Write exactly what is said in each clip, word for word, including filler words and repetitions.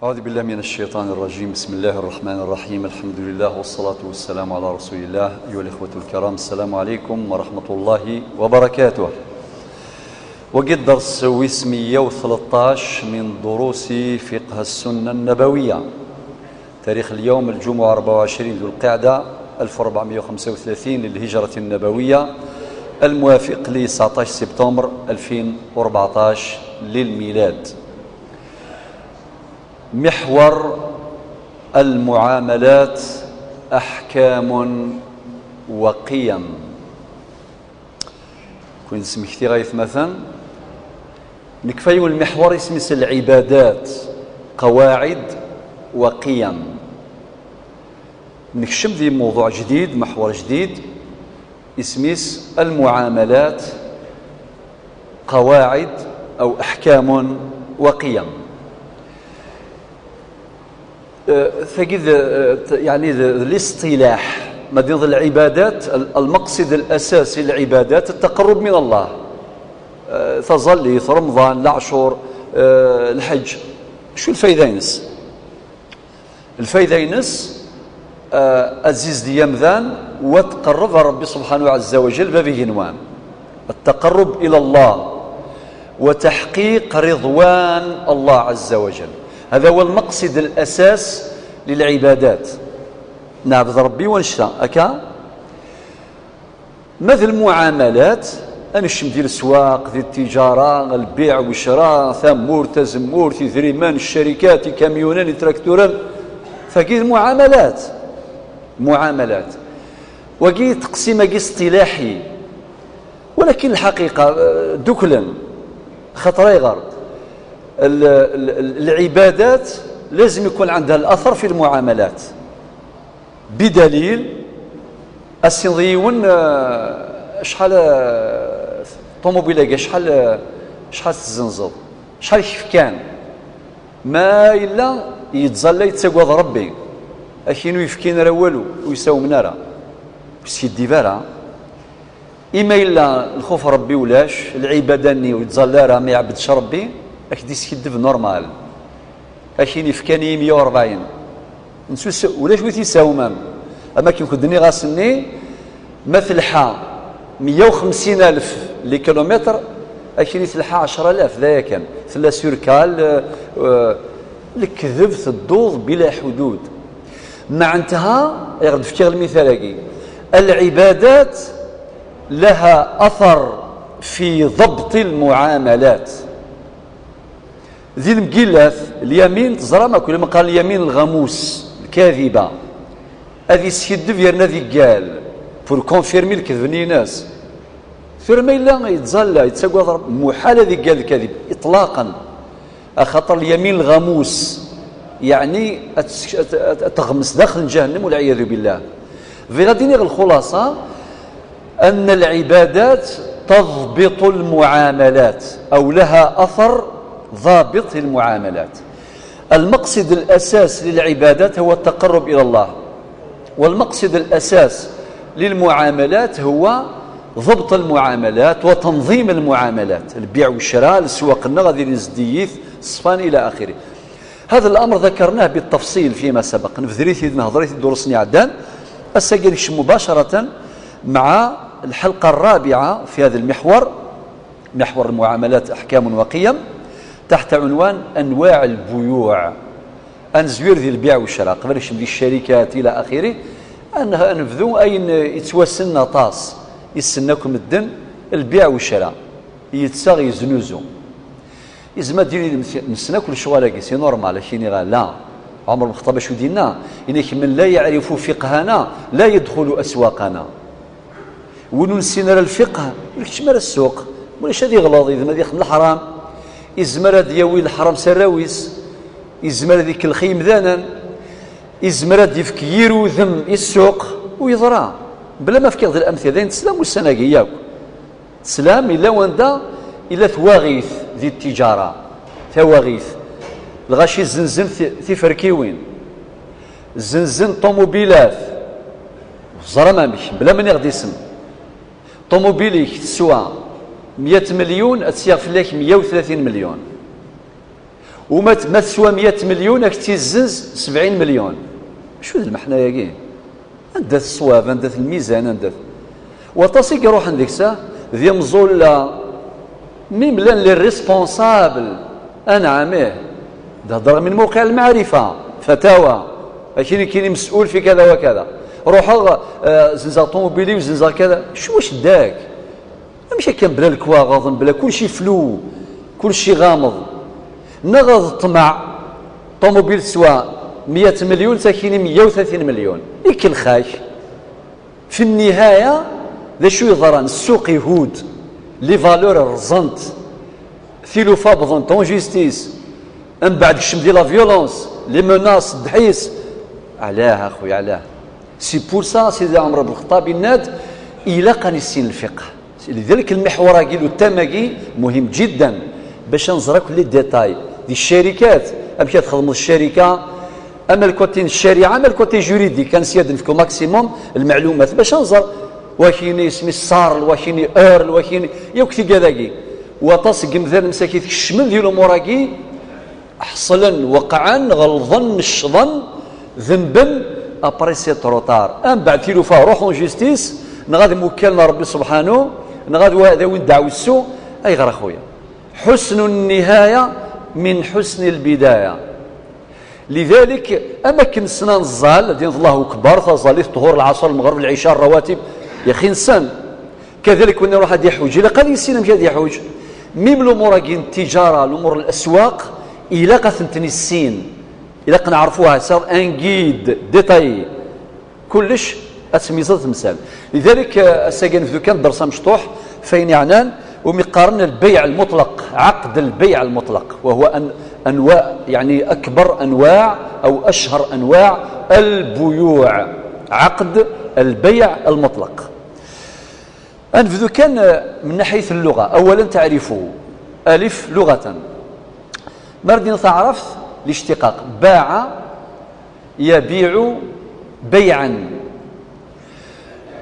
أعوذ بالله من الشيطان الرجيم. بسم الله الرحمن الرحيم. الحمد لله والصلاة والسلام على رسول الله. أيها الإخوة الكرام، السلام عليكم ورحمة الله وبركاته. وقد درس ويسمية وثلاثة عشر من دروس فقه السنة النبوية. تاريخ اليوم الجمعة أربعة وعشرين ذو القعدة ألف وأربعمية وخمسة وثلاثين للهجرة النبوية، الموافق ل تسعطاش سبتمبر ألفين وأربعطاش للميلاد. محور المعاملات: أحكام وقيم. كون سمكتي غايث مثلا، نكفايو المحور اسميس العبادات: قواعد وقيم. نكشم ذي موضوع جديد، محور جديد، اسميس المعاملات: قواعد أو أحكام وقيم. آه، تجد، آه، يعني، الاصطلاح، ما دين العبادات، المقصد الأساسي للعبادات التقرب من الله. آه، تظلي رمضان، العشور، آه، الحج. شو الفايدة ينس؟ الفايدة ينس، آه، أزيز ديامذان وتقرب ربي سبحانه عز وجل بابي جنوان. التقرب إلى الله وتحقيق رضوان الله عز وجل، هذا هو المقصد الأساس للعبادات. نعبد ربي ونشتا أكا. مثل المعاملات، أنشم ديال السواق، ديال التجارة، البيع والشراء، ثمور، تزمور، تدريمان، الشركات، كاميونان، تراكتوران، فكي المعاملات، معاملات. وكي تقسيم كي اصطلاحي، ولكن الحقيقة، آه، دكلا خطري غرض العبادات لازم يكون عندها الأثر في المعاملات. بدليل، السنضيون، آه، شحال، آه، طوموبيلة، شحال، آه، شحال تزنزض، شحال كيف كان، ما إلا يتزلى يتسقوض ربي، أكينو يفكين رولو ويساومن راه وسيدي بارا. إما إلا الخوف ربي ولاش، العبادة ني ويتزلى راه ما يعبدش ربي، أكيد يسكدب نورمال. أكين يفكاني مية وأربعين. نسوس، ولاش ويت يساومم. أما كي كنت دني غاسني، ما تلحى مية وخمسين ألف لي كيلومتر، أكين تلحى عشرة آلاف، ذا كان. ثلا سيركال، آه، آه، الكذب تدوض بلا حدود. معناتها، يغد فكيغ المثال هاكي. العبادات لها أثر في ضبط المعاملات. ذي المقيلات، اليمين تزرى ما كل ما قال اليمين الغموس، الكاذبة. هذه السيد دفيرنا ذي قال، pour confirmer الكذب نيناس. ثير ما إلا يتزلى، يتساقوى ضرب، محال ذي قال الكذب، إطلاقا. أخطر اليمين الغموس، يعني أتس-، أت-، أت-، أتغمس داخل جهنم والعياذ بالله. في غادي نيغ الخلاصة، أن العبادات تضبط المعاملات، أو لها أثر ضابط للمعاملات. المقصد الأساس للعبادات هو التقرب إلى الله، والمقصد الأساس للمعاملات هو ضبط المعاملات وتنظيم المعاملات، البيع والشراء، السواق النغذي، الزديث، الصفان إلى آخره. هذا الأمر ذكرناه بالتفصيل فيما سبق، نفذريت نهضريت دروسني عدان. السجل مباشرة مع الحلقة الرابعة في هذا المحور، محور المعاملات أحكام وقيم، تحت عنوان أنواع البيوع. أنزوير ذي البيع والشراء، قبل شم ذي الشركات إلى آخره. أنها نبذو أين يتوسن طاس، يسنكم الدن، البيع والشراء، يتساغ يزنوزو. إذا ما ديني نسنا كل شغل، c'est normal، كيني غا لا. عمر بن الخطاب شو دينا؟ إنك من لا يعرف فقهنا لا يدخل أسواقنا. Win ur nessin ara lfiqh, ur yekcim ara ssuq. Ulac ad yeɣleḍ, yezmer ad yexdem leḥram, yezmer ad yawi leḥram s arraw-is, yezmer ad ikellex i yimdanen, yezmer ad yefk yir udem i ssuq, u yeḍra. Bla ma fkiɣ-d lamthila, d ayen teslam ussan-agi yakk. Teslam, yella wanda yella twaɣit di ttiǧara, tawaɣit. Lɣaci zzenzen ti-, tiferkiwin, zzenzen ṭumubilat, ẓram amek, bla ma niɣ d isem. Ṭumubil-ik teswa meyya melyun, ad tt-yaɣ fell-ak meyya u tlatin melyun. Uma t- ma teswa meyya melyun, ad k-tt-izzenz sebɛin melyun. Acu d lmeḥna-yagi? Anda-t ṣṣwab? Anda-t lmizan? Anda-t? Waṭas i iruḥen deg-s, d imẓulla, mi mlan les responsables. Anɛam, ih. D hedreɣ min mawqiɛ lmaɛrifa, fatawa. Akini kini mes'ul fi kada wa kada. Ruḥeɣ, eh, zenzeɣ ṭumubil-iw, zenzeɣ kada. Acu wac ddak? Amek akka, bla lekwaɣeḍ, bla kulci flu, kulci ɣameḍ? Neɣ d ṭṭmeɛ, ṭumubil teswa meyya melyun, takini meyya u tlatin melyun. Ikellex-ak. Fi nnihaya, d acu yeḍran? Ssuq ihud, les valeurs rẓent, tilufa wwḍent en justice, mbeɛd kcem di la violence, les menaces, ddḥis. Alah, a xuya, alah. C'est pour ça, Sidi Ɛmer ben Lxeṭṭab yenna-d, ilaq ad nissin lfiqh. Lidalik lmiḥwar-agi, le thème-agi, muhim jiddan, bac ad nẓer akk les détails. Di ccarikat, amek ad txedmeḍ ccarika, ama le côté n ccariɛa, ama le côté juridique, ad nesya ad nefk au maximum lmeɛlumat, bac ad nẓer wakini isem-is sarl, wakini earl, wakini, yakk tigad-agi. Waṭas n yimdanen msakit kecmen di lumuṛ-agi, ḥeṣlen, weqɛen, ɣelḍen, neccḍen, denben, après c'est trop tard. Ambeɛd tilufa, ruḥ en justice, neɣ ad imukkal n Rebbi subḥanu, neɣ ad wa-, ad awin ddeɛwessu. Ayɣer a xuya? حسن النهاية من حسن البداية. Lidalik, am akken ssnen ẓẓal, din Allahu Akbar, taẓallit, ṭhur, lɛaṣer, lmeɣreb, lɛica, ṛṛawatib, yaxi nessen. Kadalik, win iruḥ ad iḥuǧ, ilaq ad yissin amek ad iḥuǧ. Mim lumuṛ-agi n ttiǧara, lumuṛ n laswaq, ilaq ad tent-nissin. Ilaq neɛrefuha, c'est un guide détaillé. Kullec ad tmizzeḍ temsal. Lidalik, eh, ass-agi ad nebdu kan dders amecṭuḥ, f ayen yeɛnan umi qqaren lbeyɛ lmuṭleq, ɛaqd lbeyɛ lmuṭleq, wa huwa an-, anwa-, يعني أكبر أنواع أو أشهر أنواع البيوع، عقد البيع المطلق. Ad nebdu kan, eh, من ناحية اللغة. أولا تعريفه. ألف لغة. Ma ara d-nini taɛrabt, l'ishtiqaq. باع يبيع بيعا.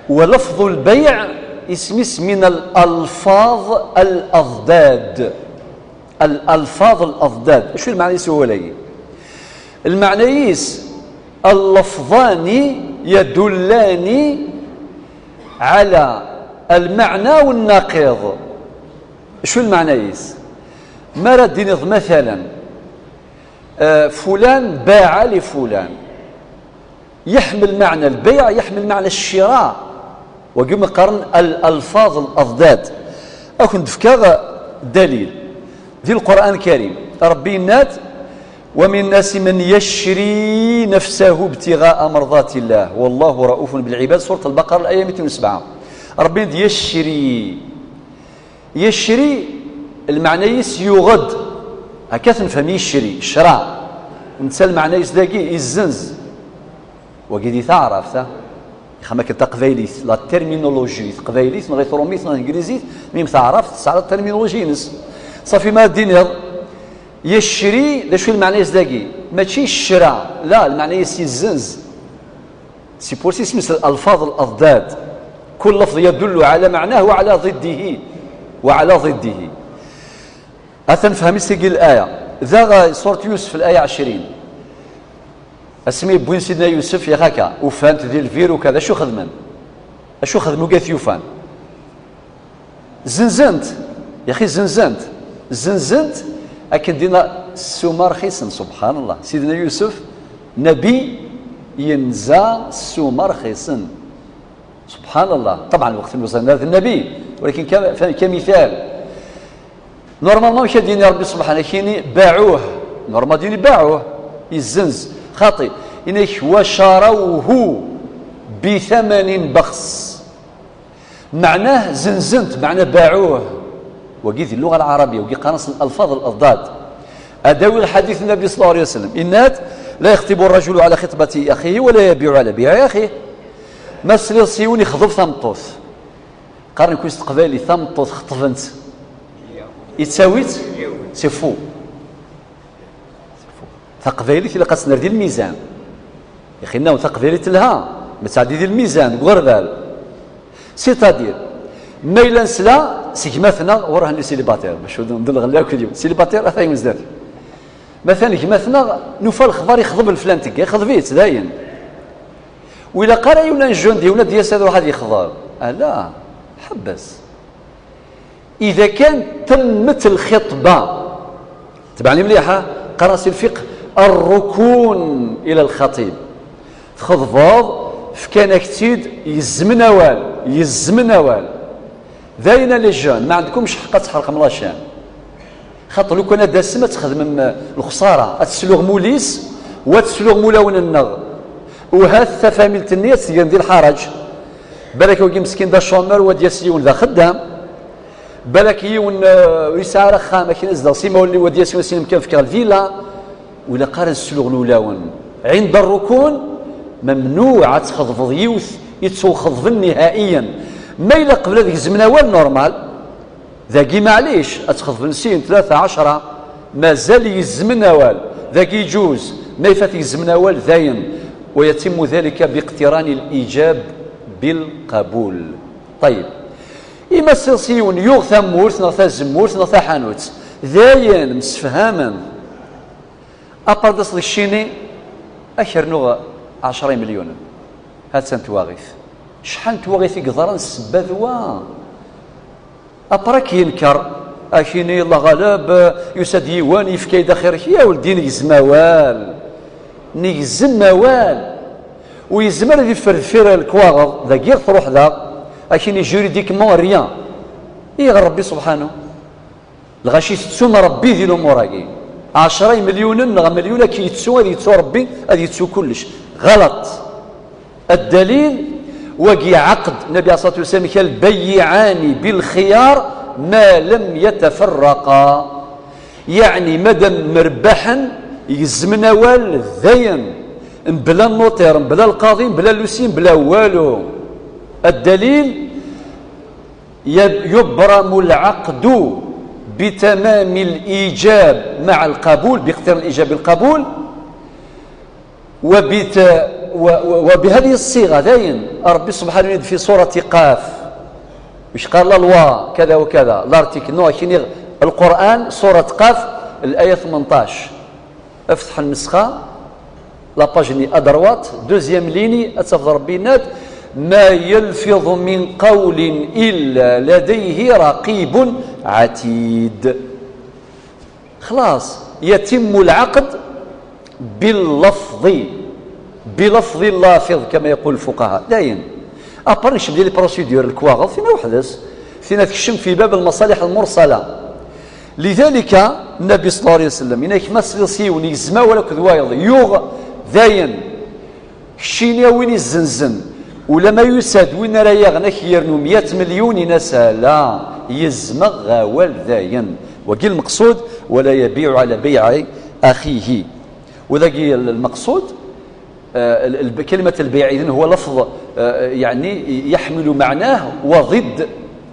ولفظ البيع اسم من الألفاظ الأضداد. الألفاظ الأضداد. شو المعنى يسوي لي؟ المعنى يس اللفظان يدلان على المعنى والنقيض. شو المعنى يس؟ Ma ara d-tiniḍ مثلا, آه، فلان باع لفلان. يحمل معنى البيع، يحمل معنى الشراء. Wagi umi qqaren الألفاظ الأضداد. Ad kent-d-fkeɣ dalil. Di Lqur'an Karim, Rebbi yenna-d: ومن الناس من يشري نفسه ابتغاء مرضات الله والله رؤوف بالعباد. Surat Lbaqara, l'aya mitin u sebɛa. Rebbi yenna-d يشري. Yecri, lmeɛna-is yuɣ-d. Akka ad t-nefhem, yecri, ccra. Netta lmeɛna-is dagi, izzenz. Wagi di taɛrabt, ha? Ixem akken taqbaylit, la terminologie, taqbaylit, neɣ i trumit, neɣ i tneglizit, mim taɛrabt, tesɛa la terminologie-ines. Safi, ma ad d-tiniḍ, yecri, d acu i lmeɛna-is dagi? Mačči ccra, la, lmeɛna-is yezzenz. C'est pour ça isem-is الألفاظ الأضداد. كل لفظ يدل على معناه وعلى ضده. وعلى ضده. Atan fhem-itt tigi laya. Daɣ surat Yusef, laya ɛecrin. Asmi wwin Sidna Yusef, yax akka, ufan-t di lbir uka, d acu xedmen? Acu xedmen ugat yufan? Zzenzen-t. Yaxi zzenzen-t. Zzenzen-t akken dina ssuma rxisen. Subḥan Allah. Sidna Yusef, nabi, yenza ssuma rxisen. Subḥan Allah. Ṭabɛan, lweqt n uzan d nabi, walakin ka, fa-, kamital. Normalement, amek ad yini Rebbi subḥan, ad k-yini باعوه. Normalement, ad yini باعوه. Yezzenz. Xaṭi. Yenna-k: وشروه بثمن بخس. Meɛnah zzenzen-t, meɛna باعوه. Wagi di اللغة العربية, wagi qqaren-as الألفاظ الأضداد. Ad awiɣ lḥadit n Nabi صلى الله عليه وسلم. Yenna-d: لا يخطب الرجل على خطبة أخيه ولا يبيع على بيع أخيه. Ma tesliḍ s yiwen ixḍeb tameṭṭut. Qqaren-ak s teqbaylit, tameṭṭut xeṭben-tt. Yettawi-tt? C'est faux. Taqbaylit ilaq ad tt-nerr di lmizan. Ixinna taqbaylit telha, ma teɛdi di lmizan, deg uɣerbal. C'est-à-dire, ma yella nesla seg gma-tneɣ, ur ahen les célibataires, bac ur d-nɣelli akk d yiwen. Célibataire, ata yiwen zdat. Matan gma-tneɣ, nufa lexbar ixḍeb lflan tegga, ixḍeb-itt dayen. Ur ilaq ara yiwen anjun d yiwen ad d-yas ad iruḥ ad yexḍeb. Ala, ḥebbes. Ida kan temmet lxitba, tebɛen mliḥ, ha? Qqaren-as i lfiqh الركون إلى الخطيب. Txeḍbeḍ, fkan-ak-tt-id, yezzmen awal, yezzmen awal. Dayen a les jeunes, ma ɛendkumx ḥeqq ad tḥerqem la chaîne. Xaṭer lukan ad d-tasem ad txedmem lexsara, ad tesluɣem ul-is, u ad tesluɣem ulawen-nneɣ. Uhat tafamilt-nni ad tt-tgem di lḥaraǧ. Balak wagi meskin d acamar, u ad d-yas yiwen d axeddam. Balak yiwen, eh, ur yesɛi ara axxam, akken ad zdeɣ s imawlan-iw, ad d-yas yiwen s imkan fkeɣ lvila. Ur ilaq ara ad sluɣen ulawen. عند الركون ممنوع ad txeḍbeḍ yiwet i ttuxeḍben nihaiyan. Ma yella qbel ad gezmen awal, normal. Dagi maɛlic, ad txeḍben sin, tlata, ɛecra, mazal yezzmen awal. Dagi iǧuz, ma ifat gezmen awal, dayen. ويتم ذلك باقتران الإيجاب بالقبول. طيب. Ima s-, s yiwen yuɣ tamurt neɣ tazemmurt neɣ taḥanut, dayen msefhamen. Apar d-aseḍ keččini, ad k-rnuɣ ɛecra imelyunen. Ha-tt-an twaɣit. Acḥal n twaɣit i yeḍran ssebba d wa? Apar ad k-yenker, ad k-yini, Allah ɣaleb, yusa-d yiwen, yefka-yi-d axir-ik. Ya weldi, negzem awal. Negzem awal. U yezmer ad iffer deffir lekwaɣeḍ, dagi truḥ daɣ, ad k-yini juridiquement rien. Iɣer Rebbi subḥanu? Lɣaci tettum Rebbi di lumuṛ-agi. Ɛecra imelyunen neɣ melyun ad k-yettu, ad yettu Rebbi, ad yettu kullec. Ɣelṭ. Ddalil, wagi ɛaqed, Nnabi ɛalayhi ṣṣalatu wassalam, كالبيعان بالخيار ما لم يتفرقا. Yeɛni, madam mrebbaḥen, gezmen awal, dayen, mebla nnuṭir, mebla lqaḍi, mebla lusi, mebla walu. Ddalil, يب-، يبرم العقد بتمام الإيجاب مع القبول، باقتران الإيجاب بالقبول، وبت-، و-، و-، وبهذه الصيغة، dayen, Rebbi subḥanu في سورة قاف، واش قال؟ La loi كذا وكذا، l'article، non, كاين القرآن، سورة قاف، الآية ثمنطاش. افتح النسخة، la page-nni à droite, deuxième ligne, ad tafeḍ Rebbi yenna-d: ما يلفظ من قول إلا لديه رقيب عتيد. خلاص، يتم العقد باللفظ، بلفظ اللافظ كما يقول الفقهاء. Dayen. Après, nekcem di les procédures, lekwaɣeḍ, tina weḥd-s. Tina tekcem في باب المصالح المرسلة. لذلك النبي صلى الله عليه وسلم yenna-k ma tesliḍ s yiwen yegzem awal akked wayeḍ, yuɣ, dayen. Keččini a win izzenzen, ulama yusa-d win ara yaɣen ad k-yernu meyya melyun, ini-as ala, yezmeɣ awal dayen. Wagi lmeqsud, ولا يبيع على بيع أخيه. Wadagi lmeqsud, آه، ال-، ال-، كلمة البيع إذن هو لفظ، آه، يعني يحمل معناه وضد،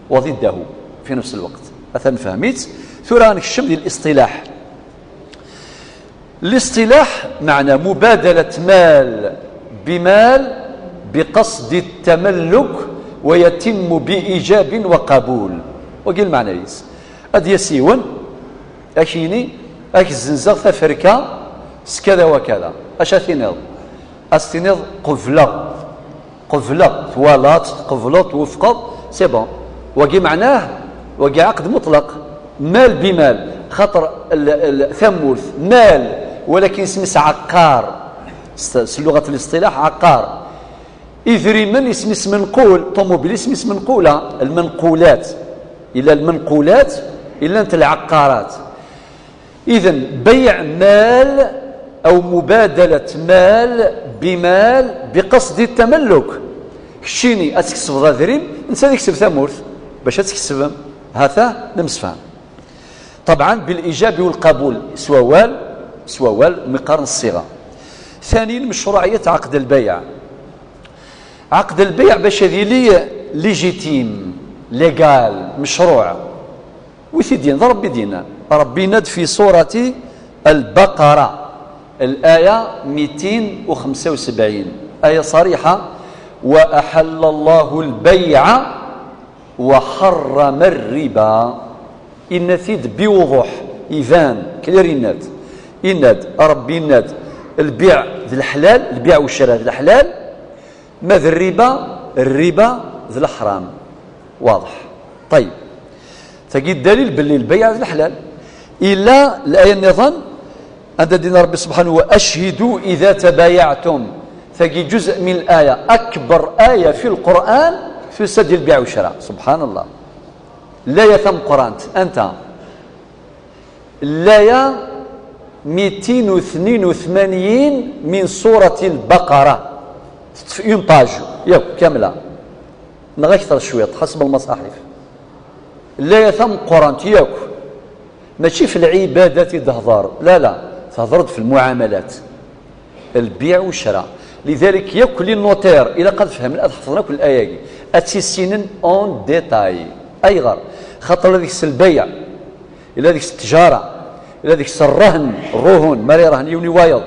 وضده في نفس الوقت. Atan nefhem-itt. Tura ad nekcem di الاصطلاح. الاصطلاح معنى مبادلة مال بمال بقصد التملك، ويتم بإيجاب وقبول. Wagi lmeɛna-is. Ad d-yas yiwen, ad k-yini, ad k-zzenzeɣ taferka s kada wa kada. Acu ad tiniḍ? Ad s-tiniḍ qebleɣ. Qebleɣ. Twalaḍ, tqebleḍ, twefqeḍ, c'est bon. Wagi meɛnah, wagi ɛaqed muṭleq. Mal bi mal. Xaṭer l-, l-, tamurt, mal, walakin isem-is ɛeqqar. S, s lluɣat n liṣṭilaḥ, ɛeqqar. Idrimen, isem-is menqul. Ṭumubil, isem-is menqula. Lmenqulat. Ila lmenqulat, illant lɛeqqarat. إذن بيع مال أو مبادلة مال بمال بقصد التملك. Keččini ad tkesbeḍ adrim, netta ad ikseb tamurt. Bac ad tkesbem, ha-t-a nemsefham. طبعا بالإيجاب والقبول, s wawal, s wawal, mi qqaren ṣṣiɣa. ثانيا مشروعية عقد البيع. عقد البيع باش ad yili légitime, légal, مشروع. Wi t-id-yenna? D Rebbi i d-yennan. Rebbi yenna-d في سورة البقرة, الآية ميتين وخمسة وسبعين, آية صريحة: وأحل الله البيع وحرم الربا. Yenna-t-id بوضوح, iban, clair, yenna-t. Yenna-d, Ṛebbi yenna-d, lbiɛ d leḥlal, lbiɛ u ccra d leḥlal, ma d rriba, rriba d leḥram. Waḍeḥ. Ṭeyyeb. Tagi ddalil belli lbayɛ d leḥlal. Illa laya nniḍen, anda d-yenna Ṛebbi subḥanahu, وأشهدوا إذا تبايعتم. Tagi جزء من الآية، أكبر آية في القرآن tusa-d i lbiɛ u ccra. Subḥan Allah. Laya tameqqrant, anta? Laya mitin u tnin u tmanyin min surat al-Baqara. Teṭṭef une page yakk kamla, neɣ akter cwiṭ, ḥaseb lmaṣaḥif. Laya tameqqrant yakk, mačči f lɛibadat i d-tehḍer, la, la, tehḍer-d f lmuɛamalat. Lbiɛ u ccra. Lidalik, yakk les notaires ilaq ad fehmen, ad ḥefḍen akk laya-agi, ad tt-issinen en détail. Ayɣer? Xaṭer illa deg-s lbayɛ, illa deg-s ttjara, illa deg-s rrehn, rruhun, mi ara yerhen yiwen i wayeḍ,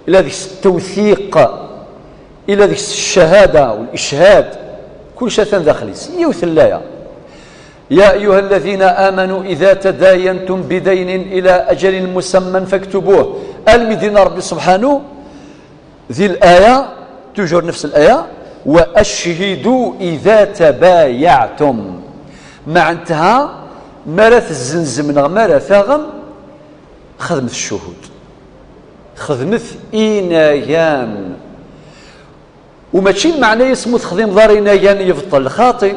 illa deg-s ttewtiq, illa deg-s ccahada, ul-icchad, kullec atan daxel-is. Yiwet n laya. يا أيها الذين آمنوا إذا تداينتم بدين إلى أجل مسمى فاكتبوه. Almi d-yenna Ṛebbi subḥanahu di laya, toujours نفس الآية, وأشهدوا إذا تبايعتم. Meɛnetha, mi ara tezzenzem neɣ mi ara taɣem, xedmet ccuhud. Xedmet inagan. U mačči lmeɛna-yas ma ur texdimeḍ ara inagan yebṭel, xaṭi.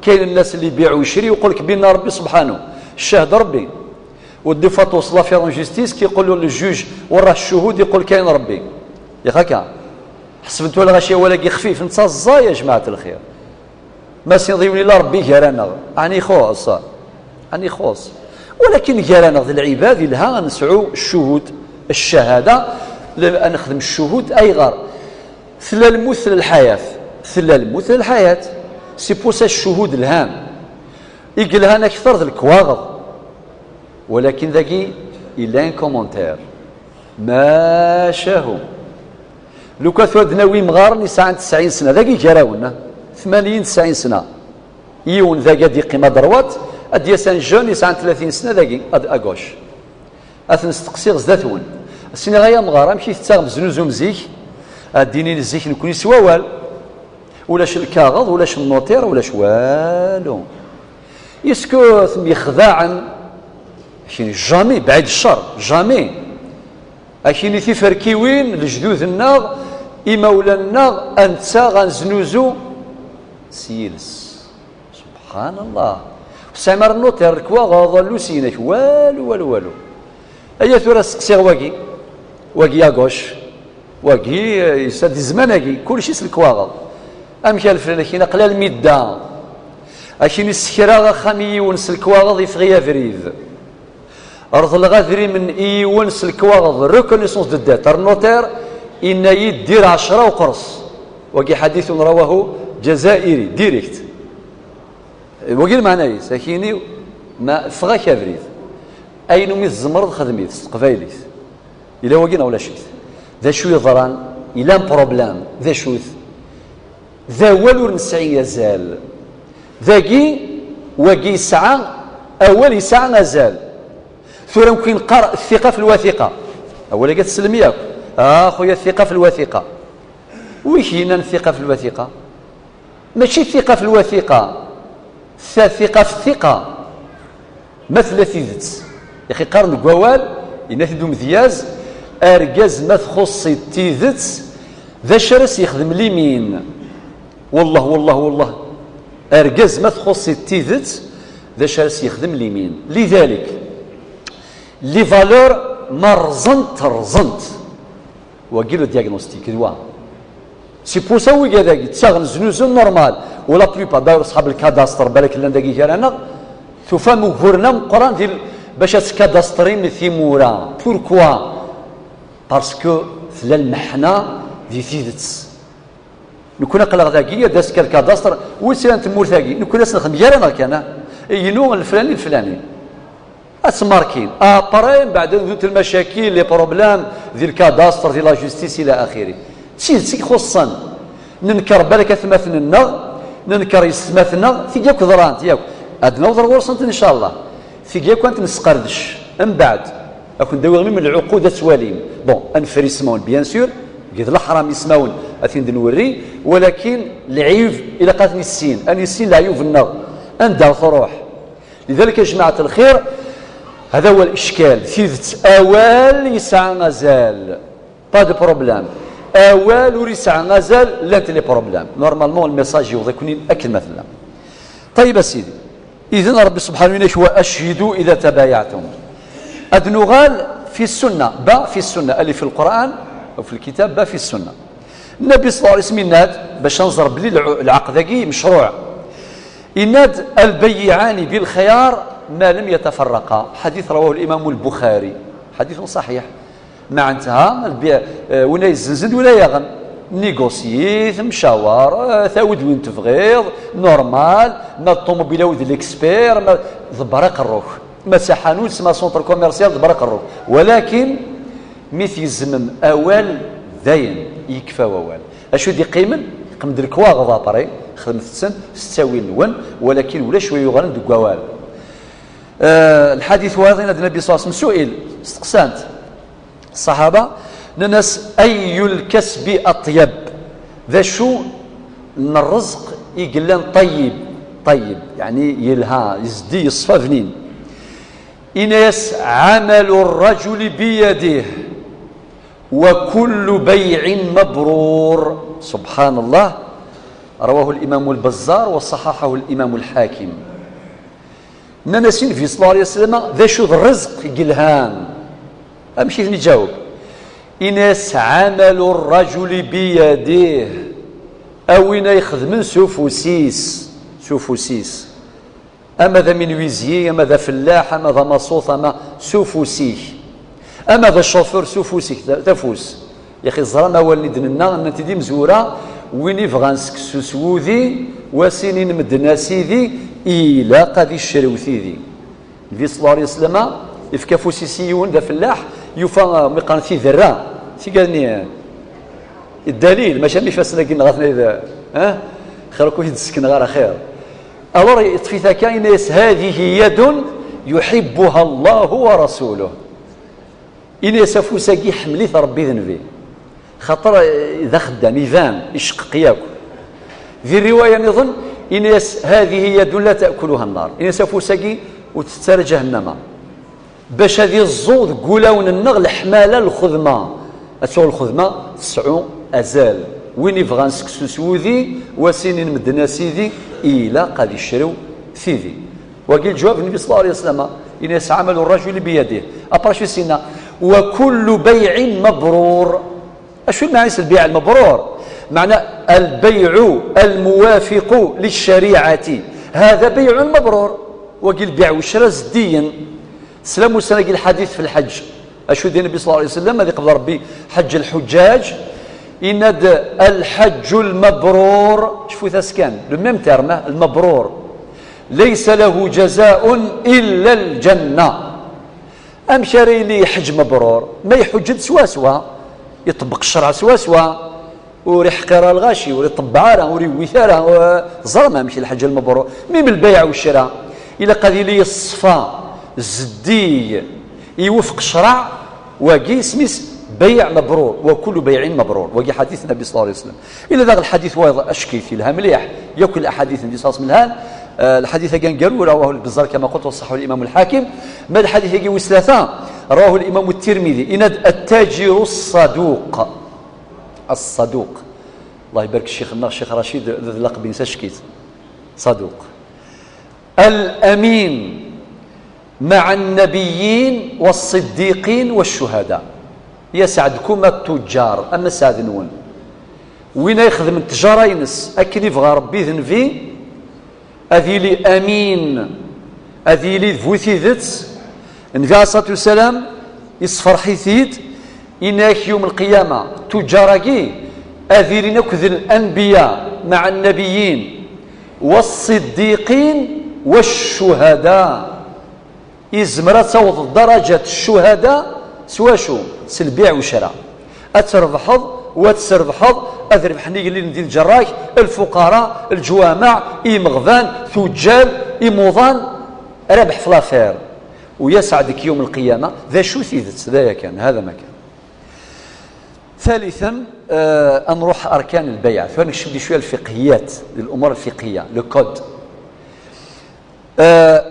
Kayen nnas li biɛ u ccri, yeqqul-k bi yenna Ṛebbi subḥanahu, ccah d Ṛebbi. U des fois توصل l'affaire en justice, ki yeqqul le juge, وراه الشهود, yeqqul kayen Ṛebbi. Yax akka? Ḥesbent wala ɣaci awal-agi xfif, netta ẓẓay, a jmaɛat lxir. Ma s-yenḍ yiwen illa Ṛebbi gar-aneɣ, ɛni ixuṣ? Ɛni ixuṣ? Walakin gar-aneɣ d lɛibad, ilha ad nesɛu ccuhud, ccahada, ad nexdem ccuhud. Ayɣer? Tella lmut, tella lḥayat. Tella lmut, tella lḥayat. C'est pour ça ccuhud lhan. I yelhan akter d lekwaɣeḍ. Walakin dagi, il a un commentaire. Macahu. Lukan tura d-nawi imɣaren yesɛan tesɛin sna, dagi gar-awen, tmanyin, tesɛin sna. Yiwen dagi ad d-yeqqim à droite, ad d-yas un jeune yesɛan tlatin sna dagi, ad, à gauche. Ad ten-steqsiɣ zdat-wen. As-iniɣ ay amɣar, amek i tettaɣem, teznuzum zik? Ad d-inin zik nekni s wawal. Ulac lkaɣeḍ, ulac nnuṭir, ulac walu. Est-ce que temyexdaɛem? Akini, jamais, bɛid ccer, jamais. Akini tiferkiwin, lejdud-nneɣ, imawlan-nneɣ, ad nettaɣ, ad neznuzu s yiles. Subḥan Allah. Ur tesɛim ara nnuṭir, lekwaɣeḍ, allusin-inek, walu, walu, walu. Aya tura steqsiɣ wagi, wagi à gauche, wagi, eh, yessa di zzman-agi, kullec s lekwaɣeḍ. Amek a leflal, akini aql-i almi dda, akini ssekreɣ axxam i yiwen s lekwaɣeḍ, yeffeɣ-iyi abrid. Reḍleɣ adrimen i yiwen s lekwaɣeḍ, reconnaissance de dette, ar notaire, yenna-yi-d dir ɛecra uqers. Wagi ḥadithun rawahu Jazairi, direct. Wagi lmeɛna-is, akini, ma ffeɣ-ak abrid. Ayen umi tzemreḍ xdem-it s teqbaylit. Yella wagi neɣ ulac-it? D acu yeḍran? Yella un problème. D acu-t? D awal ur nesɛi azal. Dagi, wagi yesɛa, awal yesɛa azal. Tura nekki neqqar thiqa fi lwathiqa. Awal-agi ad teslem yakk. A xuya, thiqa fi lwathiqa. Wi k-yennan thiqa fi lwathiqa? Mačči thiqa fi lwathiqa, ta thiqa fi thiqa. Ma tella tidet, yaxi qqaren deg wawal, yenna-t-id umedyaz, argaz ma txuṣṣ-it tidet, d acu ara s-yexdem limin? Wellah, wellah, wellah. Argaz ma txuṣṣ-it tidet, d acu ara s-yexdem limin? Lidalik, les valeurs ma rẓent, rẓent. Wagi le diagnostic, d wa. C'est pour ça wigad-agi ttaɣen znuzu normal. U la plupart, d'ailleurs, ṣḥab lkadasṭer, balak llan dagi gar-aneɣ, tufam uguren ameqqran di l-, bac ad tkadastrim timura. Pourquoi? Parce que tella lmeḥna di tidet. Nekkni aql-aɣ dagi, ad as-k lkadasṭer, wi tt-iran tmurt-agi? Nekkni ad s-nexdem gar-aneɣ kan, ah? Inu leflani, leflani. Ad tt-markin. Après, mbeɛd ad nebdut lmacakil, les problèmes, di lkadasṭer, di la justice, ila axiri. D tidet i ixuṣṣen. Nenker balak atmaten-nneɣ, nenker yessetmaten-nneɣ, tigi akk ḍrant, yakk. Ad naweḍ ar ɣur-sent, ncallah. Tigi akk ad tent-nesqerdec. Mbeɛd, Ad kent-d-awiɣ même lɛuqud ad twalim. Bon, ad neffer ismawen, bien sûr, deg d leḥram ismawen ad ten-id-nwerri, walakin lɛib ilaq ad t-nissin, ad nissin leɛyub-nneɣ, anda truḥ. Lidalik, a jmaɛat lxir, هذا هو الإشكال. Tidet, awal yesɛa azal. Pas de problème. Awal ur yesɛi azal, llant les problèmes. Normalement, le message yewweḍ-iken-in akken ma tellam. Ṭayyeb a sidi. Idan Ṛebbi subḥanahu yenna-k: وأشهدوا إذا تبايعتم. Ad nuɣal في السنة, ba في السنة, اللي في القرآن أو في الكتاب, ba في السنة. Nnbi ṣalla Llahu ɛalayhi wa sallam yenna-d, bac ad nẓer belli lɛu-, lɛaqd-agi mecruɛ. Yenna-d: البيعان بالخيار ما لم يتفرقا. Ḥadit rawahu l-Imam al-Buxari. Ḥadit ṣaḥiḥ. Meɛna lbiɛ, eh, win ay izzenzen d win ay yaɣen. Négocier, temcawar, eh, tawi-d win tebɣiḍ, normal, ma d ṭumubil awi-d l'expert, ma ḍebber aqerru-k. Ma d taḥanut, ma centre commercial, ḍebber aqerru-k. Walakin, mi tgezmem awal, dayen, yekfa wawal. Acu d-iqqimen? Yeqqim-d lekwaɣeḍ après, xedmet-ten s ttawil-nwen, walakin ulac wi yuɣalen deg wawal. Eh, lḥadit wayeḍ, yenna-d Nnbi ṣalla Llahu ɛalayhi wa sallam, su'il, steqsan-t ṣṣaḥaba, nnan-as: أي الكسب أطيب؟ D acu n rrezq i yellan ṭayyib, ṭayyib, yeɛni yelha, yezdi, yeṣfa, bnin? Yenna-as: عمل الرجل بيده وكل بيع مبرور. سبحان الله. رواه الإمام البزار وصححه الإمام الحاكم. Nnan-as i Nnbi ṣalla Llahu ɛalayhi wa sallam: d acu d rrezq i yelhan? Amek i ten-iǧaweb? Yenna-as: عمل الرجل بيده. A win ay ixedmen s ufus-is, s ufus-is. Ama d amenwizyi, ama d afellaḥ, ama d amaṣut, ama s ufus-ik. Ama d acufur, s ufus-ik, ta-, tafus. Yaxi, teẓram awalen i d-nenna, nnant-id imezwura: win ibɣan seksu s wudi, wa s-inin medden a sidi, ilaq ad icrew tidi. Nnbi ṣalla Llahu ɛalayhi wa sallam yefka afus-is i yiwen d afellaḥ, yufa, uh, mi qqaren tiderra, tigad-nni, uh, ddalil, maca am ifassen-agi-nneɣ atnay d, eh? Xir akk ur t-id-ssekneɣ ara, xir. Alors, yeṭṭef-it akka, yenna-as: هذه يد يحبها الله ورسوله. Ini-as afus-agi iḥemmel-it Ṛebbi d Nnbi. Xaṭer, eh, d axeddam, iban, iceqqeq yakk. Di riwaya nniḍen, ini-as: هذه يد لا تأكلها النار. Ini-as afus-agi ur tett ara ǧahennama. Bac ad iẓẓu deg wulawen-nneɣ leḥmala, lxedma. Ad tuɣ lxedma tesɛu azal. Win ibɣan seksu s wudi, wa s-inin medden a sidi, ilaq ad icrew tidi. Wagi leǧwab n Nnbi ṣalla Llahu ɛalayhi wa sallam, ini-as: عمل الرجل بيده. Après acu i s-yenna? وكل بيع مبرور. Acu lmeɛna-s lbiɛ lmebrur? Meɛna البيع الموافق للشريعة. هذا بيع مبرور. Wagi lbiɛ u ccra zeddigen. Teslam ussan-agi lḥadit fi lḥeǧǧ. Acu d-yenna Nnbi ṣalla Llahu ɛalayhi wa sallam, ad iqbel Ṛebbi ḥeǧǧ lḥuǧǧaǧ, yenna-d: الحج المبرور. Cfut-as kan, le même terme, ah, المبرور. ليس له جزاء إلا الجنة. Amek ara yili lḥeǧǧ mebrur? Ma iḥuǧǧ-d swaswa, iṭebbeq ccṛeɛ swaswa, ur iḥqir ara lɣaci, ur iṭebbeɛ ara, ur iwwit ara, ur, ẓrem amek lḥeǧǧ lmebrur. Même lbayɛ u ccra, ilaq ad yili yeṣfa, zeddig, iwufeq ccṛeɛ, wagi isem-is bayɛ mebrur, وكل بيع مبرور. Wagi ḥadit Nnbi ṣalla Llahu ɛalayhi wa sallam. Illa daɣ lḥadit wayeḍ acek-it, yelha mliḥ, yakk laḥadit n Nnbi ṣalla Llahu ɛalayhi wa sallam lhan. Eh, lḥadit-agi aneggaru, رواه البزار كما قلت وصححه الإمام الحاكم. Ma d lḥadit-agi wis tlata, رواه الإمام الترمذي, yenna-d: التاجر الصدوق. الصدوق. Allah ibarek ccix-nneɣ, Ccix Racid, d, d laqeb-ines acek-it. Ṣaduq. الأمين مع النبيين والصديقين والشهداء. Ya sɛedkum a ttuǧǧar, am sseɛd-nwen. Win ay ixedmen ttjara-ines akken ibɣa Ṛebbi d Nnbi, ad yili amin, ad yili d bu tidet. Nnbi ɛalayhi ṣṣalatu wa ssalam yessefreḥ-it-id, yenna-ak yawm lqiyama, ttuǧǧar-agi ad ilin akked lanbiya, مع النبيين والصديقين والشهداء. Izmer ad tawḍeḍ daraǧat ccuhada s wacu? S lbiɛ u ccra. Ad trebḥeḍ, u ad tesrebḥeḍ, ad rebḥen igellilen di lǧerrak, lfuqara, leǧwameɛ, imeɣban, tuǧǧal, imuḍan, rabeḥ f l'affaire. ويسعدك يوم القيامة. ذا شو ثيدت ذا كان هذا ما كان. ثالثا، آه، نروح أركان البيع، ثواني نكشف دي شوية الفقهيات، الأمور الفقهية، le code. آه،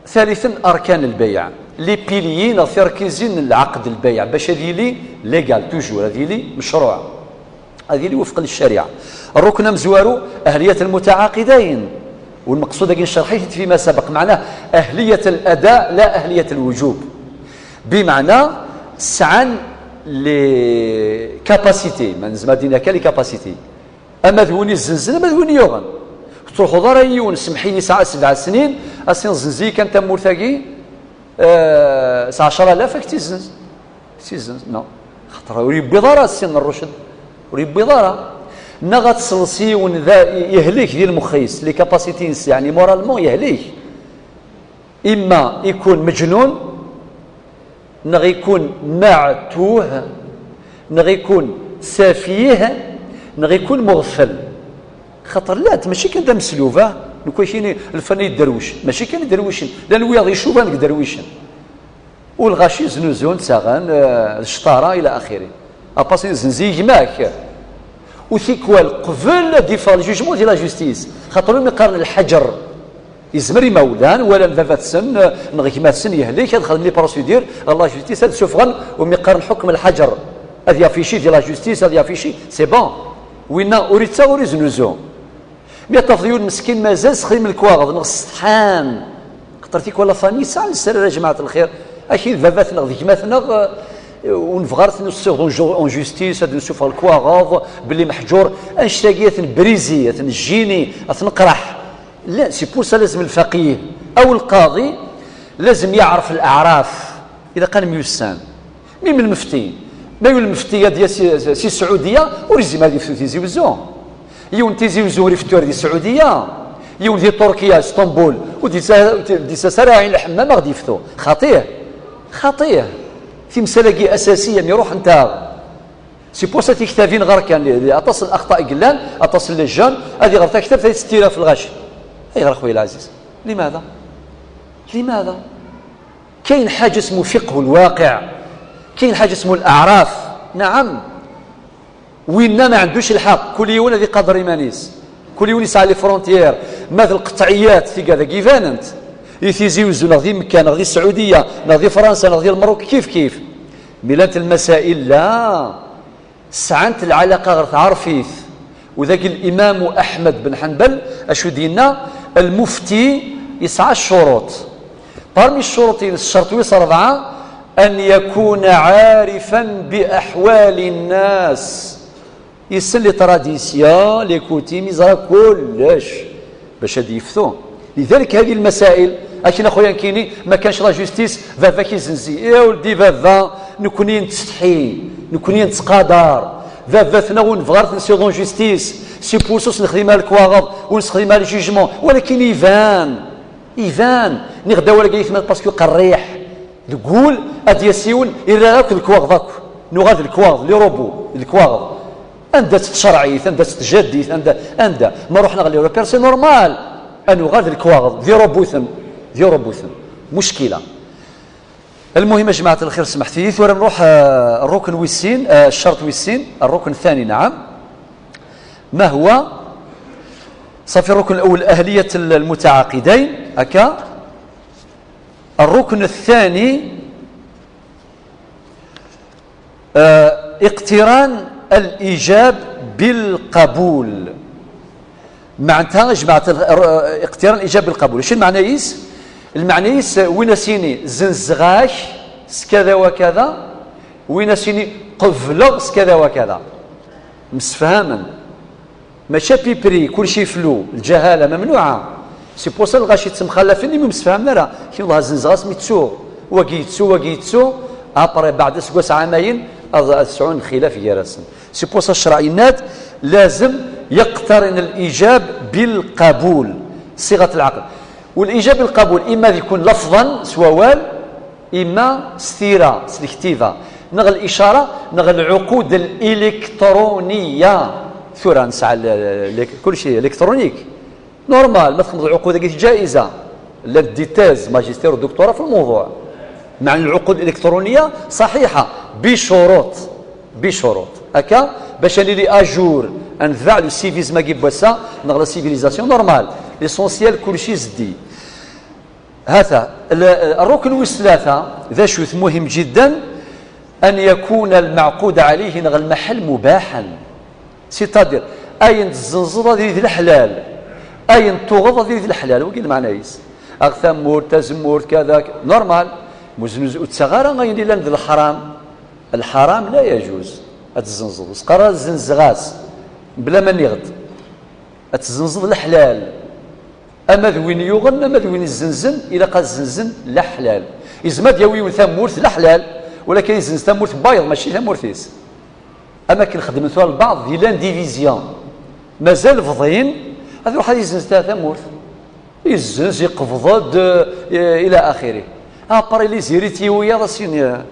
ثالثا، أركان البيع، les piliers، نغ تركيزين العقد البيع باش هذه لي légal toujours، هذه لي مشروع، هذه لي وفق للشريعة. الركن مزوارو أهلية المتعاقدين، والمقصود أكين شرحيت فيما سبق، معناه أهلية الأداء لا أهلية الوجوب. بمعنى سعان les capacités، ما نزمر دينا كان les capacités. أما ذوني الزنزن، أما ذوني يوغن. تروحوا دار يون، سمحي لي، ساعة سبع سنين، أسين زنزي كان تمورتاكي، آه، ساعة عشرة آلاف أك تيزنز. تيزنز، نو. خاطر وري بيضارة السن الرشد. وري بيضارة. نغت سلسي ون ذا يهليك دي المخيس، les capacités، يعني moralement يهليك. إما يكون مجنون، نغ يكون معتوه، نغ يكون سفيه، نغ يكون مغفل. خاطر لا، ماشي كان دا مسلوبة، نكون شيني الفن يدروش، ماشي كان يدروشن، لا الوياض يشوفان درويشن. والغاشي زنوزون تساغن، آه، الشطارة إلى آخره. أباسي زنزي يجمعك. وثيكوال قبل ديفا الجوجمون دي la justice. خاطر لهم يقارن الحجر. يزمر يمولان ولا باباتسن، آه، نغ يماتسن يهليك، هاد خدم les procédures، la justice، هاد سفغن، وميقارن حكم الحجر. هاد يافيشي دي la justice، هاد يافيشي، c'est bon. وينا أوريتسا أوري زنوزو. مي تفضيون مسكين مازال سخيم الكواغض، نغ سطحان. خطرتيك ولا فامي ساعة نسال يا جماعة الخير. أكيد باباتنا، غ ديكماتنا، غ-، ونبغى نسيغ en justice، هاد نسوفغ الكواغض، بلي محجور، أنشتاقية بريزي، أتنجيني، أتنقرح. لا، c'est pour ça لازم الفقيه أو القاضي لازم يعرف الأعراف. إذا كان ميوسان، مي من المفتي، ما يقول المفتي هذه سي، سي السعودية، ورزي ما يفتو تيزي وزو. يون تيزي وزو ريفتور دي السعودية، يون دي تركيا، اسطنبول، ودي سا-، دي سا-، سراعين الحمام غادي يفتو. خطيه، خطيه. في مسألة كي أساسية، مي روح أنت. C'est pour ça تكتافين غير كان لي، لي أتصل الأخطاء قلان، أتصل لي جون، هذه غير تكتب في ستيرة في الغش. أي غير خويا العزيز. لماذا؟ لماذا؟ كاين حاجة اسمه فقه الواقع، كاين حاجة اسمه الأعراف. نعم، وين ما عندوش الحق، كل يوم هذه قدر إيمانيس، كل يوم يسعى لي فرونتيير، ما في القطعيات في كذا كيفان أنت. يثيزي وزو نغذي مكة، نغذي السعودية، نغذي فرنسا، نغذي المروك، كيف كيف. ملات المسائل لا. سعانت العلاقة غير تعرفيت. وذاك الإمام أحمد بن حنبل أشو دينا؟ المفتي يسعى الشروط. Parmi الشروط، الشرط ويس أربعة، أن يكون عارفا بأحوال الناس. يسن les traditions، les coutumes، يزرى كلش. باش هاد يفتو. لذلك هذه المسائل، أكن أخويا نكيني، ما كانش la justice، بابا كيزنزي، يا ولدي بابا، نكوني نتستحي، نكوني نتقادر، باباتنا ونبغى نسيو en justice، سي بوسوس نخدم على الكواغض، ونخدم على الجيجمون، ولكن يبان، يبان، نغدا ولا قايت مات parce que قريح، تقول، أديسيون، إلا غاك الكواغض أكو، نغاد الكواغض، les robots، الكواغض. Anda-tt tcerɛit, anda-tt tjaddit, anda, anda. Ma ruḥen ɣer l'Europe, c'est normal. Ad nuɣal d lekwaɣeḍ, d irobuten, d irobuten. مشكلة. المهم يا جماعة الخير، سمحتي، ثورة نروح، آه، الركن ويسين، آه، الشرط ويسين، الركن الثاني، نعم. ما هو؟ صافي، الركن الأول أهلية المتعاقدين، هكا. الركن الثاني، آه، اقتران الإيجاب بالقبول. معناتها جماعة ال-، آه، اقتران الإيجاب بالقبول. شنو المعنى يس؟ المعنى يس وين سيني زنزغاك سكذا وكذا، وين سيني قبلغ سكذا وكذا. مسفهما. ماشي بيبري، كلشي فلو، الجهالة ممنوعة. C'est pour ça الغاشي تمخلفين اللي مستفهم لا. كي والله زنزغ اسمي تسو، واقي يتسو، واقي يتسو. ابري بعد اسكواس عامين، أض-، أسعون خلاف جرسن. C'est pour ça الشرع يناد لازم يقترن الإيجاب بالقبول، صيغة العقد. والإيجاب بالقبول إما يكون لفظا سواوال، إما ستيرة، سلكتيفا، نغ الإشارة، نغ العقود الإلكترونية. ثورة نسعى ال-، ال-، كل شيء إلكترونيك. نورمال، ما تخمض العقود هذيك جائزة. لا دي تيز، ماجستير ودكتوراه في الموضوع. مع أن العقود الإلكترونية صحيحة بشروط، بشروط هكا باش نلي أجور أن ذاع لو سيفيزم كي بوسا نغلا سيفيليزاسيون نورمال. ليسونسيال كلشي زدي. هذا ال- الركن والثلاثة ذا شوث مهم جدا، أن يكون المعقود عليه نغ المحل مباحا. سيتادير أين تزنزض هذه الحلال، أين تغض هذه الحلال وكي المعنى يس أغ ثمور تزمور كذا نورمال. مزنوز أتسغارا غين لان ذي الحرام. الحرام لا يجوز. أتزنزض سقرا زنزغاس بلا ما نغض. أتزنزض الحلال. أما ذوين يوغن أما ذوين الزنزن إلا قال الزنزن لا حلال. إذا ما دياوي ثمورت لا حلال، ولكن يزنز ثمورت بايض ماشي ثمورتيس. أما كي نخدم ثوال البعض دي لانديفيزيون مازال فضين، هذا واحد يزنز تاع ثمورت، يزنز يقفض، آه، إلى آخره. أباري لي زيريتي ويا راسين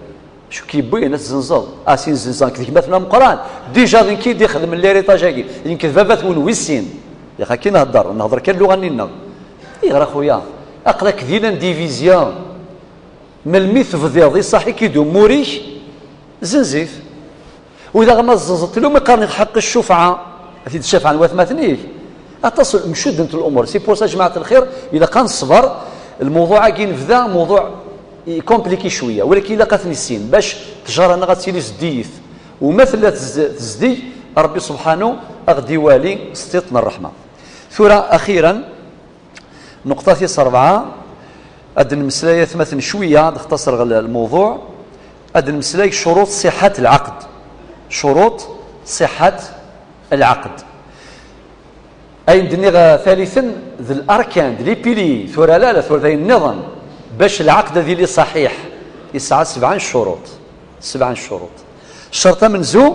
شو كيبوين تزنزض أسين زنزان كذيك مثلا مقران. ديجا ذين كي دي خدم ليريتاج هاكي يمكن بابات ون ويسين. يا خاكي نهضر نهضر كان اللغة نينا. إيه راه خويا، أقلك دي لانديفيزيون. ملمي تفضيض يصحي كي دو موريك زنزيف. وإذا ما زنزت لهم يقارن حق الشفعة، هذه الشفعة نوات ما ثنيك. أتصل مشدنة الأمور سي بور سا جماعة الخير. إذا كان الصبر الموضوع كي نبدا موضوع كومبليكي شوية، ولكن إلا قاتني السين باش تجارة غتسيلي زديث وما ثلا تز- تزدي، ربي سبحانه أغدي والي سطيطنا الرحمة. ثورة أخيرا نقطة ثيس أربعة. أد نمسلاي ثمثن شوية نختصر غل الموضوع. أد نمسلاي شروط صحة العقد. شروط صحة العقد. أي ندني ثالثا ذي الأركان ذي لي بيلي ثورة لا لا ثورة ذي النظام باش العقد ذي لي صحيح. يسعى سبعا شروط. سبعا شروط. الشرط من زو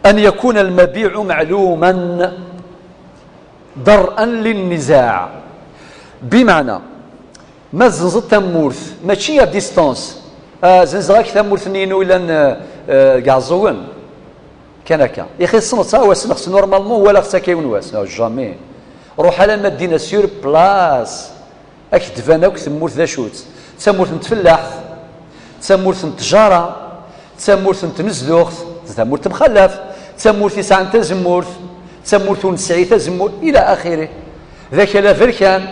أن يكون المبيع معلوما درءا للنزاع. بمعنى ما زنزت تمورث ماشي à distance. آه زنزغاك تمورث نينو إلا آه آه، كاع الزوين. كان هكا يخي الصمت ساعة واسمخ نورمالمون ولا خصها كيون واس jamais. روح على ما دينا سور بلاس. أكتبان أكو تمورث ذا شوت. تمورث نتفلاح، تمورث نتجارة، تمورث نتنزلوخ، تمورث مخلف، تمورث يسعى تزمورث، تمورث ونسعي تزمورث إلى آخره. ذاك لا فركان،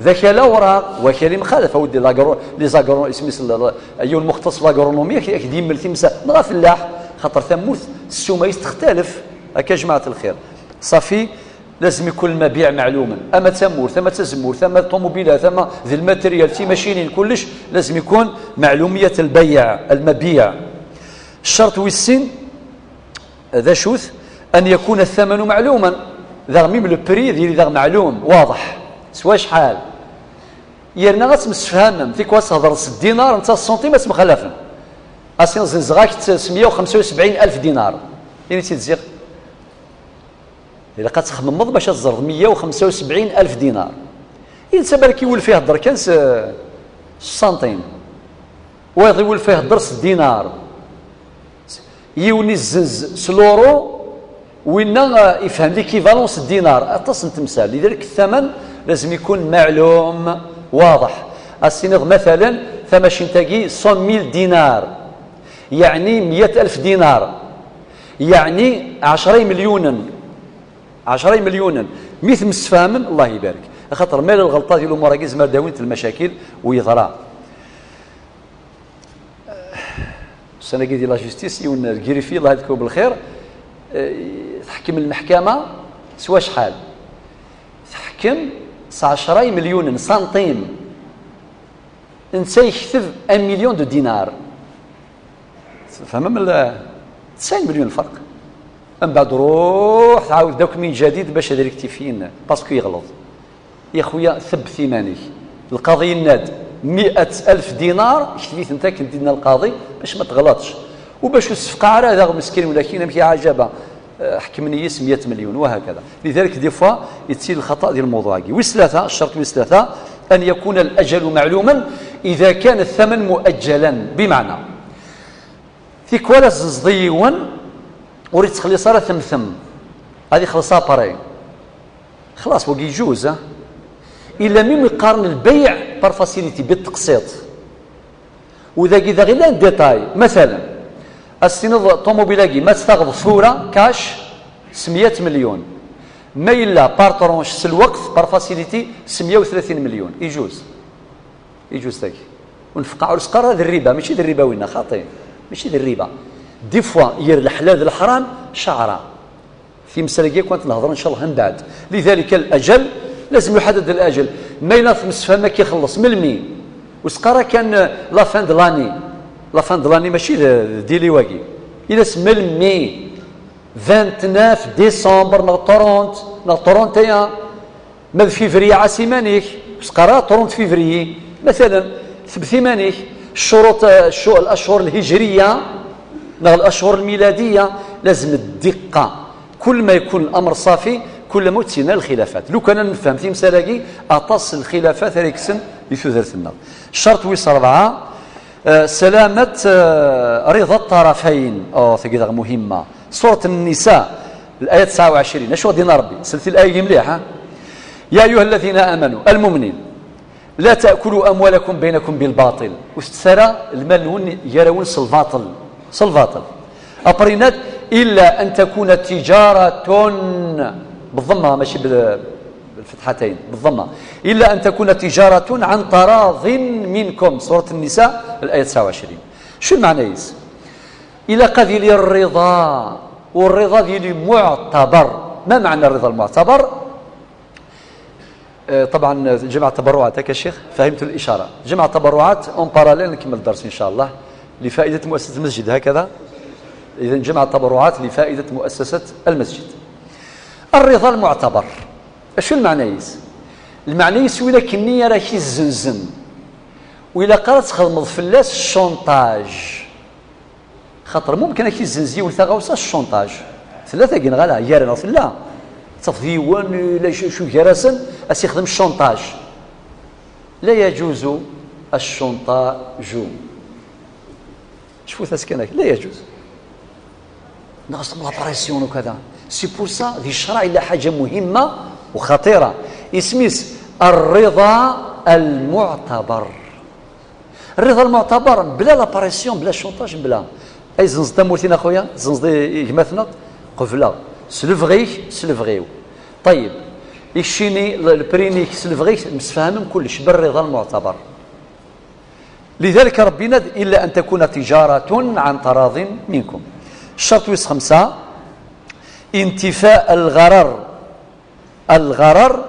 ذاك لا وراق، وكان مخالف أودي لاغرو لي زاغرو اسمي سل- أيون مختص لاغرونومي كي كي ديمل تمسا نغا فلاح. خاطر تمورث السومة تختلف. هكا جماعة الخير صافي. لازم يكون المبيع معلوما. أما تمورث أما تزمورث أما الطوموبيلات أما ذي الماتريال تي ماشينين كلش لازم يكون معلومية البيع المبيع. الشرط والسن ذا شوث أن يكون الثمن معلوما. ذا ميم لو بري ذي ذا معلوم واضح سوا شحال. يرنا غتمسفهمم تيكواس هضر الدينار انت السنتيم اسمخلفن. أسين زنزغاك تسعمية وخمسة وسبعين ألف دينار. يعني تيتزيغ إلا قد تخممض باش تزرد مية وخمسة وسبعين ألف دينار. إنسى بالك يولف يهضر كان س- السنتيم، وايض يولف يهضر س الدينار. يوني الزنز سلورو وينا يفهم ليكيفالونس الدينار أتصل تمثال. لذلك الثمن لازم يكون معلوم واضح. السينغ مثلا ثمشين تاقي سون ميل دينار، يعني مية ألف دينار، يعني عشرة مليون. عشرة مليون. مي تمسفهمن الله يبارك. خاطر مال الغلطات ديال الامور هاكي زمر داوينت المشاكل ويضرا. السنه كي دي لا جوستيس يون الكريفي الله يذكره بالخير. آه، تحكم المحكمه سوا شحال؟ تحكم عشرة مليون سنتيم. انت يكتب ان مليون دو دينار. فهمم ال- تسعين مليون الفرق. من بعد روح تعاود داك من جديد باش هذا ريكتيفيين باسكو يغلط. يا خويا ثبت ايمانك. القاضي يناد مئة ألف دينار كتبيت انت كنت دينا القاضي باش ما تغلطش وباش الصفقه على هذا مسكين ولكن ماشي عجبه. آه، حكمني يس مية مليون وهكذا. لذلك دي فوا يتسير الخطا ديال الموضوع هاكي ويس ثلاثه الشرط ويس ثلاثه ان يكون الاجل معلوما اذا كان الثمن مؤجلا. بمعنى تيكوالا ززضيون وريت تخلي صار ثم ثم هذه خلصها باري. خلاص وقي يجوز ها. الا ميم يقارن البيع بار فاسيليتي بالتقسيط. U dagi daɣ i llan détail. Masalan, ad s-tiniḍ ṭumubil-agi, ma tt-taɣeḍ tura, cash, s meyya melyun. Ma yella par tranche s lweqt, par facilité, s meyya u tlatin melyun. Ijuz. Ijuz tagi. Ur nfeqqa ur s-qqar ara d rriba, mačči d rriba winna, xaṭi. Mačči d rriba. Des fois, yir leḥlal d leḥram, caɛra. Timsal-agi akk ad nehḍer, ncallah, mbeɛd. Lidalik, al-ajal, lazem yuḥadad al-ajal. Ma yella temsefham akka ixelleṣ, melmi? Ur s-qqar ara kan, euh, la fin de l'année. La fin de l'année mačči d, d délai-wagi. Yella s melmi? Vingt-neuf décembre neɣ trente, neɣ trente et un. Ma d février ɛass iman-ik, ur s-qqar ara trente février. Masalan, tbet iman-ik, ccuruṭ, euh, ccu-, al-ashhur al-hijriya, neɣ al-ashhur al-miladiya, lazem ddiqqa. Kul ma yekun al-amr ṣafi, kul ma ur tt-yenna lxilafat. Lukan ad nefhem timsal-agi, aṭas n lxilafat ara yekksen di tudert-nneɣ. Ccerṭ wis ṛebɛa, eh, salamat, eh, rida ṭṭarafayn. Oh, tagi daɣ muhimma. Surat An-Nisa, l-aya tesɛa u ɛecrin. Acu ɣ-d-yenna Ṛebbi? Sellet i l-aya-agi mliḥ, ha? يا أيها الذين آمنوا, a lmumnin, لا تأكلوا أموالكم بينكم بالباطل. Ur tettet ara lmal-nwen gar-awen s lbaṭel. S lbaṭel. Après yenna-d, إلا أن تكون تجارة, بالضمة, ماشي بال-, بالفتحتين, بالضمة. إلا أن تكون تجارة عن تراض منكم. سورة النساء, الآية تسعة وعشرين. شو المعنى يس؟ إلا قد يلي الرضا, والرضا يلي معتبر. ما معنى الرضا المعتبر؟ آه، طبعًا جمع التبرعات، هكا الشيخ، فهمت الإشارة. جمع التبرعات en parallèle نكمل الدرس إن شاء الله لفائدة مؤسسة المسجد، هكذا. إذن جمع التبرعات لفائدة مؤسسة المسجد. الرضا المعتبر. شو المعنى يس؟ المعنى يس ولا كني راه كي الزنزن. ولا قرأت خدمض فلاس الشونتاج. خاطر ممكن ad k-izzenz yiwet taɣawsa s cchontaj. Tella tagi neɣ ala? Gar-aneɣ tella. Tafeḍ yiwen, la, cu, cu gar-asen, ad s-ixdem cchontaj. لا يجوز الشونتاج. Cfut-as kan akka, لا يجوز. Neɣ s la pression وكذا. C'est pour ça, di ccṛeɛ yella ḥaǧa muhimma u xaṭira. Isem-is الرضا المعتبر. Rriḍa lmuɛtabar, bla la pression, bla cchontaj, bla. Ay zenzeḍ tamurt-in a xuya, zenzeḍ i, i gma-tneɣ, qebleɣ. S lebɣi-k, s lebɣi-w. Ṭayyeb, ikcini, l-, lprini-k, s lebɣi-k, msefhamem kullec, berriḍa lmuɛtabar. Lidalik Ṛebbi yenna-d, إلا أن تكون تجارة عن تراض منكم. Ccerṭ wis xemsa, انتفاء الغرر. الغرر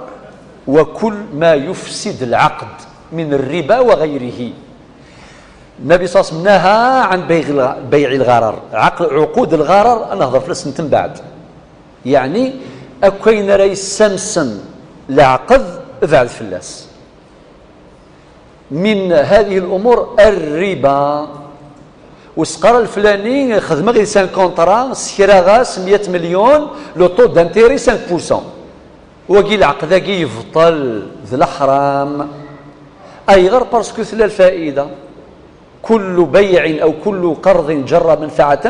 وكل ما يفسد العقد من الربا وغيره. النبي صلى الله عليه وسلم نهى عن بيع الغ-، بيع الغرر. عقد، عقود الغرر, ad nehḍer fell-asent mbeɛd. يعني, akk ayen ara yessamsen leɛqed, bɛed fell-as. من هذه الأمور الربا. Ur s-qqar leflani xedmeɣ yid-s un contrat, skraɣ-as meyya melyun, le taux d'intérêt cinq pour cent. Wagi leɛqed-agi yebṭel, d leḥram. Ayɣer? Parce que tella lfaida. كل بيع أو كل قرض جر منفعة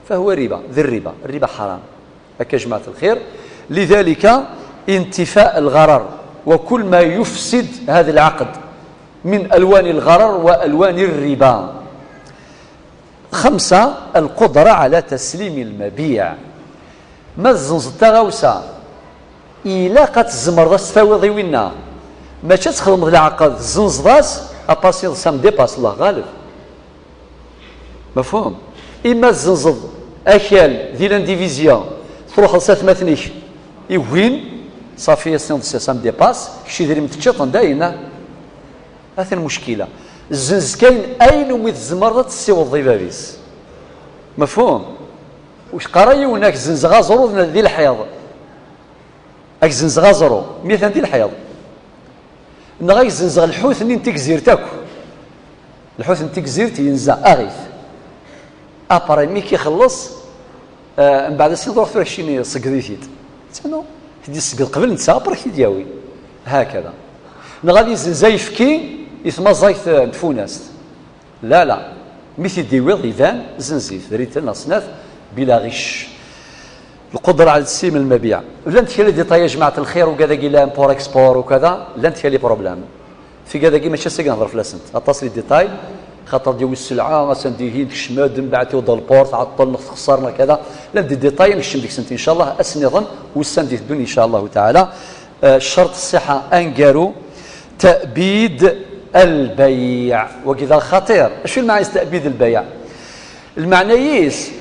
فهو ربا. D rriba. Rriba ḥaram. هكا جماعة الخير. لذلك انتفاء الغرر وكل ما يفسد هذا العقد من ألوان الغرر وألوان الربا. خمسة، القدرة على تسليم المبيع. Ma tzenzeḍ taɣawsa, ilaq ad tzemreḍ ad s-tawiḍ i winna. Mačči ad txedmeḍ leɛqed, tzenzeḍ-as, apasiḍ ça me dépasse, Allah ɣaleb. Mafhum? Ima tzenzeḍ akal di l'indivision, truḥeḍ s atmaten-ik i win, ṣafi, as-tiniḍ ça me dépasse, kečč idrimen teččiḍ-ten dayen, ah. Atan muckila. Zzenz kan ayen umi tzemreḍ ad tessiwḍeḍ i bab-is. Mafhum? Ur k-qqar yiwen ad k-zzenzeɣ aẓru di lḥiḍ. Ad k-zzenzeɣ aẓru, mi atan di lḥiḍ. Neɣ ad k-zzenzeɣ lḥut-nni n Tigzirt akk. Lḥut n Tigzirt yenza, aɣ-it. Après, mi k-ixelleṣ, eh, mbeɛd ad s-tiniḍ ruḥ tura keččini ṣegged-it-id. Ttano, t-id-iṣegged qbel netta, après k-t-id-yawi. Hakada. Neɣ ad yezzenz ayefki i tmaẓagt, eh, n tfunast. La, la. Mi t-id-iwiḍ, iban, zzenz-it, rritel neɣ snat, bila ɣicc. Lqudra ɛla teslim lmabiɛ. Llant kra les détails, a jmaɛt lxir, ugad-agi yellan pour export ukada, llant kra les problèmes. Tigad-agi mačči ass-agi nehḍer fell-asent. Aṭas les détails, Xaṭer d-yawi sselɛa, atan dihin tekcem-d, mbeɛd tiweḍ lport, tɛeṭṭel, neɣ texṣer, neɣ kada. Llant des détails, ad nekcem deg-sent, incallah, ass nniḍen, ussan d-iteddun, incallah taɛala. Eh, ccerṭ ṣṣiḥa aneggaru, تأبيد البيع. Wagi d lxaṭir. Acu lmeɛna-s تأبيد البيع? Lmeɛna-is,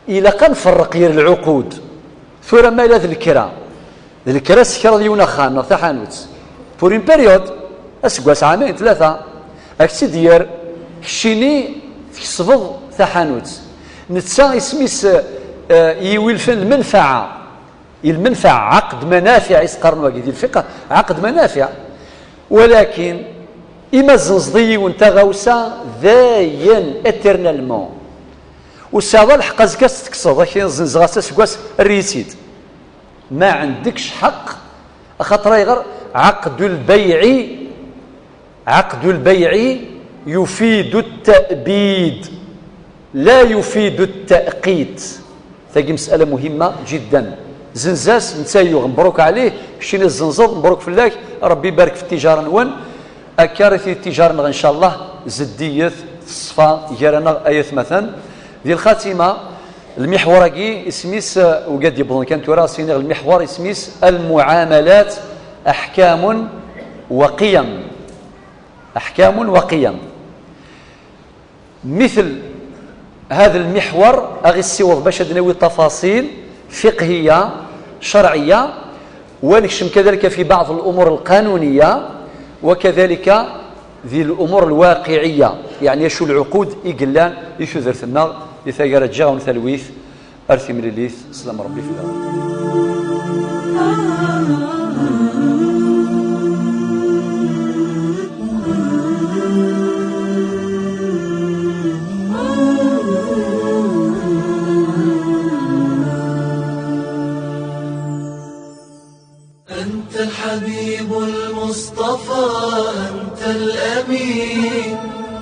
ilaq ad nferreq gar lɛuqud. Tura ma yella d lekra, d lekra s kraḍ yiwen axxam neɣ taḥanut, pour une période, aseggas, ɛamayen, tlata, ad k-tt-id-yerr, keččini tkesbeḍ taḥanut. Netta isem-is, eh, yiwi lfen lmenfaɛa. Lmenfaɛa, ɛaqd manafiɛ i s-qqaren wagi di lfiqh, ɛaqd manafiɛ. Walakin, ima tzenzeḍ i yiwen taɣawsa, dayen, éternellement. Ur tesɛiḍ ara lḥeqq azekka ad tt-tekkseḍ, akken zenzeɣ-as aseggas, err-iyi-tt-id. Ma ɛendekc ḥeqq, axaṭer ayɣer? عقد البيع، عقد البيع يفيد التأبيد لا يفيد التأقيت. Tagi مسألة مهمة جدا. Zenz-as, netta yuɣ, mebruk ɛlih, keččini tzenzeḍ, mebruk fell-ak, Ṛebbi ibarek f ttijara-nwen. Akka ara tili ttijara-nneɣ, incallah, zeddiyet, teṣfa gar-aneɣ, ay atmaten. Di lxatima, lmiḥwar-agi, isem-is, eh, ugad yewwḍen kan tura, ad s-iniɣ lmiḥwar, isem-is المعاملات أحكام وقيم. أحكام وقيم. مثل هذا المحور أغي السيوض باش أدناوي تفاصيل فقهية شرعية، ونكشم كذلك في بعض الأمور القانونية، وكذلك ذي الأمور الواقعية، يعني شو العقود إقلان يشو درتنا لثاقرة جاون ثلويث. Ar timlilit, sslam Ṛebbi fell-awen. أنت الحبيب المصطفى، أنت الأمين،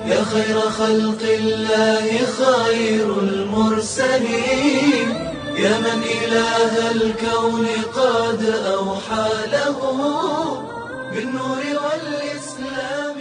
يا خير خلق الله، خير المرسلين، يا من إله الكون قد أوحى له بالنور والإسلام.